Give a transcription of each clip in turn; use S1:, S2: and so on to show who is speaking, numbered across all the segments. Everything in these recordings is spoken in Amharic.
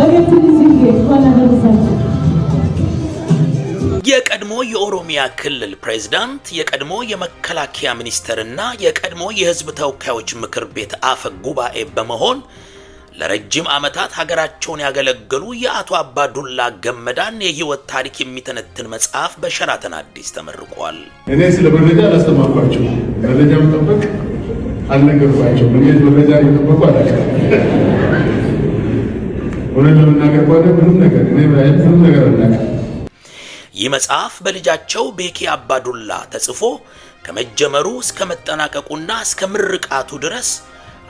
S1: እንኳን አደረሳችሁ።
S2: የቀድሞ የኦሮሚያ ክልል ፕሬዝዳንት፣ የቀድሞ የመከላከያ ሚኒስትርና የቀድሞ የሕዝብ ተወካዮች ምክር ቤት አፈ ጉባኤ በመሆን ለረጅም ዓመታት ሀገራቸውን ያገለገሉ የአቶ አባዱላ ገመዳን የሕይወት ታሪክ የሚተነትን መጽሐፍ በሸራተን አዲስ ተመርቋል።
S3: እኔ ስለ መረጃ አላስተማርኳቸው። መረጃ መጠበቅ አልነገርኳቸው። እኔ መረጃ እየጠበቁ አላውቅም። እውነት ለመናገር ከሆነ ምንም ነገር እኔ ምንም ነገር አላውቅም።
S2: ይህ መጽሐፍ በልጃቸው ቤኪ አባዱላ ተጽፎ ከመጀመሩ እስከ መጠናቀቁና እስከ ምርቃቱ ድረስ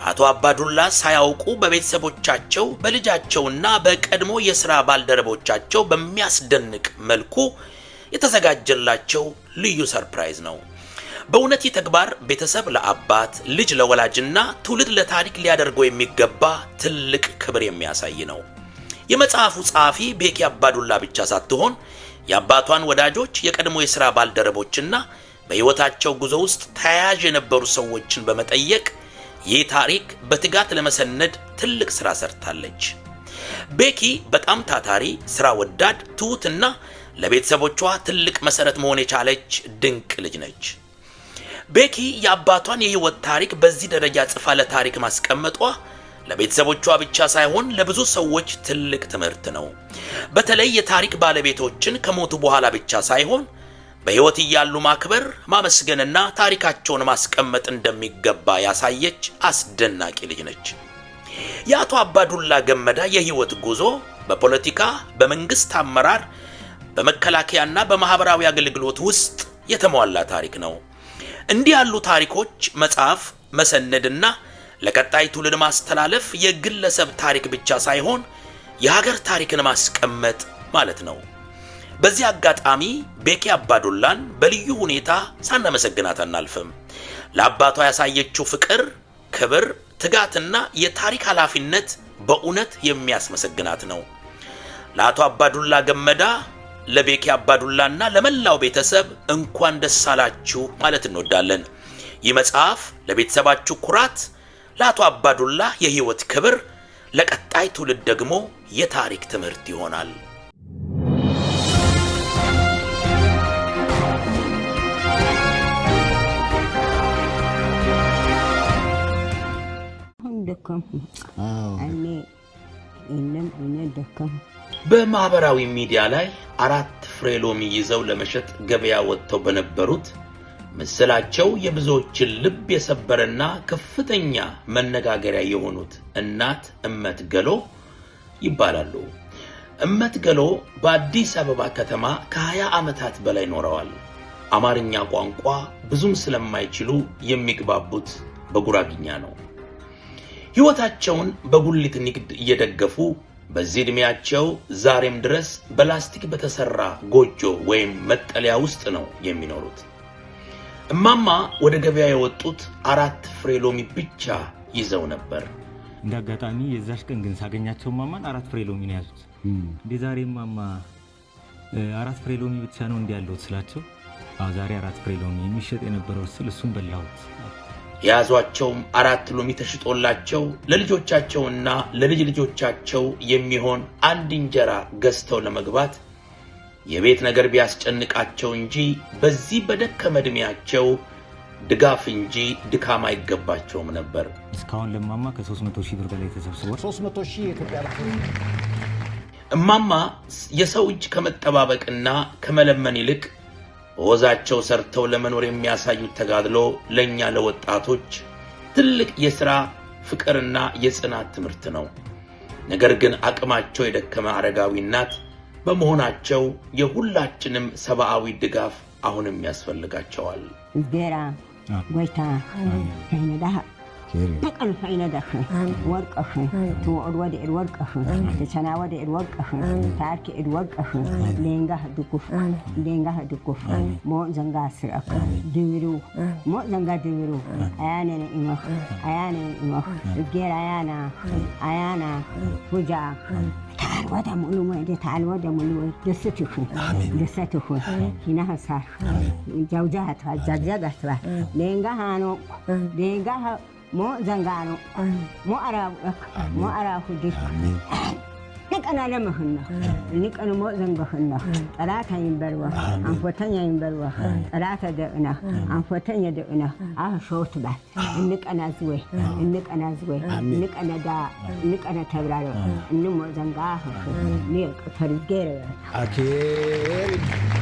S2: አቶ አባዱላ ሳያውቁ በቤተሰቦቻቸው፣ በልጃቸውና በቀድሞ የሥራ ባልደረቦቻቸው በሚያስደንቅ መልኩ የተዘጋጀላቸው ልዩ surprise ነው። በእውነት ይህ ተግባር ቤተሰብ ለአባት፣ ልጅ ለወላጅና ትውልድ ለታሪክ ሊያደርገው የሚገባ ትልቅ ክብር የሚያሳይ ነው። የመጽሐፉ ጸሐፊ ቤኪ አባዱላ ብቻ ሳትሆን የአባቷን ወዳጆች፣ የቀድሞ የሥራ ባልደረቦችና በሕይወታቸው ጉዞ ውስጥ ተያያዥ የነበሩ ሰዎችን በመጠየቅ ይህ ታሪክ በትጋት ለመሰነድ ትልቅ ሥራ ሰርታለች። ቤኪ በጣም ታታሪ፣ ሥራ ወዳድ፣ ትሁትና ለቤተሰቦቿ ትልቅ መሠረት መሆን የቻለች ድንቅ ልጅ ነች። ቤኪ የአባቷን የሕይወት ታሪክ በዚህ ደረጃ ጽፋ ለታሪክ ማስቀመጧ ለቤተሰቦቿ ብቻ ሳይሆን ለብዙ ሰዎች ትልቅ ትምህርት ነው። በተለይ የታሪክ ባለቤቶችን ከሞቱ በኋላ ብቻ ሳይሆን በሕይወት እያሉ ማክበር፣ ማመስገንና ታሪካቸውን ማስቀመጥ እንደሚገባ ያሳየች አስደናቂ ልጅ ነች። የአቶ አባዱላ ገመዳ የሕይወት ጉዞ በፖለቲካ፣ በመንግስት አመራር፣ በመከላከያና በማህበራዊ አገልግሎት ውስጥ የተሟላ ታሪክ ነው። እንዲህ ያሉ ታሪኮች መጽሐፍ መሰነድና ለቀጣይ ትውልድ ማስተላለፍ የግለሰብ ታሪክ ብቻ ሳይሆን የሀገር ታሪክን ማስቀመጥ ማለት ነው። በዚህ አጋጣሚ ቤኪ አባዱላን በልዩ ሁኔታ ሳናመሰግናት አናልፍም። ለአባቷ ያሳየችው ፍቅር፣ ክብር፣ ትጋትና የታሪክ ኃላፊነት በእውነት የሚያስመሰግናት ነው። ለአቶ አባዱላ ገመዳ፣ ለቤኪ አባዱላና ለመላው ቤተሰብ እንኳን ደስ አላችሁ ማለት እንወዳለን። ይህ መጽሐፍ ለቤተሰባችሁ ኩራት፣ ለአቶ አባዱላ የሕይወት ክብር፣ ለቀጣይ ትውልድ ደግሞ የታሪክ ትምህርት ይሆናል።
S4: አሁን ደከምኩ። እኔ የለም እኔ ደከምኩ።
S2: በማህበራዊ ሚዲያ ላይ 4 ፍሬ ሎሚ ይዘው ለመሸጥ ገበያ ወጥተው በነበሩት ምስላቸው የብዙዎችን ልብ የሰበረና ከፍተኛ መነጋገሪያ የሆኑት እናት እመት ገሎ ይባላሉ። እመት ገሎ በአዲስ አበባ ከተማ ከ20 ዓመታት በላይ ኖረዋል። አማርኛ ቋንቋ ብዙም ስለማይችሉ የሚግባቡት በጉራግኛ ነው። ሕይወታቸውን በጉሊት ንግድ እየደገፉ በዚህ ዕድሜያቸው ዛሬም ድረስ በላስቲክ በተሰራ ጎጆ ወይም መጠለያ ውስጥ ነው የሚኖሩት። እማማ ወደ ገበያ የወጡት 4 ፍሬ ሎሚ ብቻ ይዘው ነበር።
S5: እንደ አጋጣሚ የዛሽ ቀን ግን ሳገኛቸው ማማን 4 ፍሬ ሎሚ ነው የያዙት። እንዴ ዛሬ ማማ 4 ፍሬ ሎሚ ብቻ ነው እንዲ ያለሁት ስላቸው፣ አዎ ዛሬ 4 ፍሬ ሎሚ የሚሸጥ የነበረው ስል እሱን በላሁት።
S2: የያዟቸውም 4 ሎሚ ተሽጦላቸው ለልጆቻቸውና ለልጅ ልጆቻቸው የሚሆን አንድ እንጀራ ገዝተው ለመግባት የቤት ነገር ቢያስጨንቃቸው እንጂ በዚህ በደከመ ዕድሜያቸው ድጋፍ እንጂ ድካም አይገባቸውም ነበር።
S5: እስካሁን ለማማ ከ300 ሺህ ብር በላይ ተሰብስቧል።
S6: 300 ሺህ የኢትዮጵያ ብር።
S2: እማማ የሰው እጅ ከመጠባበቅና ከመለመን ይልቅ በወዛቸው ሰርተው ለመኖር የሚያሳዩት ተጋድሎ ለእኛ ለወጣቶች ትልቅ የሥራ ፍቅርና የጽናት ትምህርት ነው። ነገር ግን አቅማቸው የደከመ አረጋዊ እናት በመሆናቸው የሁላችንም ሰብአዊ ድጋፍ አሁንም ያስፈልጋቸዋል።
S4: እግዜራ ጎይታ ከይነዳህ ተቀን ከይነዳህ ወርቀህ ትውዕድ ወድዕድ ወርቀህ ትሰና ወድዕድ ወርቀህ ታርኪ ዕድ ወርቀህ ሌንጋህ ድጉፍ ሌንጋህ ድጉፍ ሞ ዘንጋ ስረክ ድብሩ ሞ ዘንጋ ድብሩ አያነነ ኢመኽ አያነነ ኢመኽ እግዜር አያና አያና ፉጃ تعال ودا تعال ودا دستخ دستخ هنا صار جوجات جوجات لينغا لينغا مو زنغانو مو أرا مو أرا خدي እንቀና ለምህና እንቀን ሞ ዘንገህና ጠላት አይንበልዋ አንፎተኛ አይንበልዋ ጠላት ደእና አንፎተኛ ደእና አሾት ባት እንቀና ዝወይ እንቀና ዝወይ እንቀና ዳ እንቀና ተብራሮ እንሞ ዘንጋ ንቅ ተርጌረ
S1: አኬሪ።